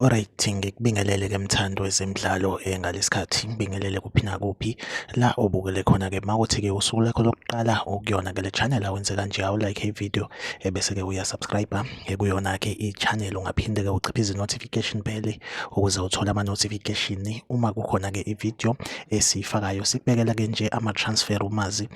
Alright, ngikubingelele-ke mthandi wezemidlalo ngalesikhathi, ngibingelele kuphi nakuphi la obukele khona-ke. Makuthi-ke usuku lakho lokuqala ukuyona-ke le channel awenze kanje, awulike i-video ebese-ke uya-subscribe kuyona-ke i-channel. Ungaphinde-ke uciphize i-notification bell ukuze uthole ama-notification uma kukhona-ke i-video esiyifakayo. Sikubekela-ke nje ama-transfer umazi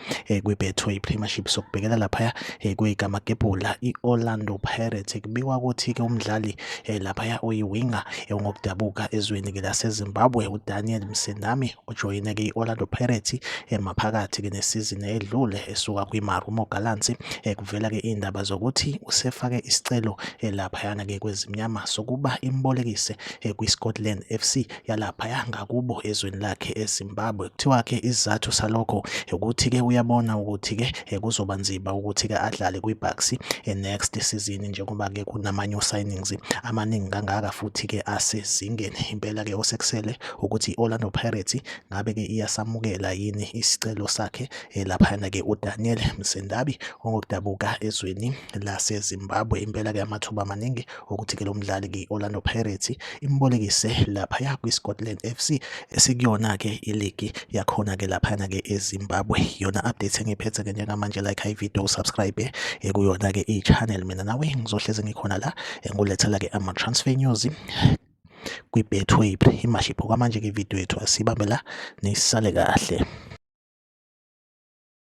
kwiBetway Premiership, sokubhekela laphaya kwigamagebhula i-Orlando Pirates. Kubikwa ukuthi-ke umdlali laphaya oyiwinga ongokudabuka ezweni-ke laseZimbabwe uDaniel Msendami ojoyine-ke i-Orlando Pirates maphakathi-ke nesizini edlule esuka kwiMarumo Gallants. Kuvela-ke iy'ndaba zokuthi usefake isicelo laphayana-ke kwezimnyama sokuba imbolekise kwiScotland FC yalaphaya ngakubo ezweni lakhe eZimbabwe. Kuthiwa-ke isizathu salokho ukuthi-ke uyabona ukuthi-ke kuzoba nzima ukuthi-ke adlale kwiBucs next season njengoba-ke kunama-new signings amaningi kangaka futhi-ke asezingeni. Impela-ke osekusele ukuthi i-Orlando Pirates ngabe-ke iyasamukela yini isicelo sakhe laphayana-ke uDaniel Msendabi ongokudabuka ezweni laseZimbabwe. Impela-ke amathuba amaningi ukuthi-ke lo mdlali ke-Orlando Pirates imbolekise laphaya kwi-Scotland FC esikuyona-ke iligi yakhona-ke laphayana-ke eZimbabwe. Yona update engiyiphethe-ke njengamanje, like i-video, subscribe kuyona-ke i-channel. Mina nawe ngizohlezi ngikhona la ngulethela-ke ama-transfer news kwi-Betway Premiership. Okwamanje-ke ividiyo yethu asiyibambe la, nisale kahle.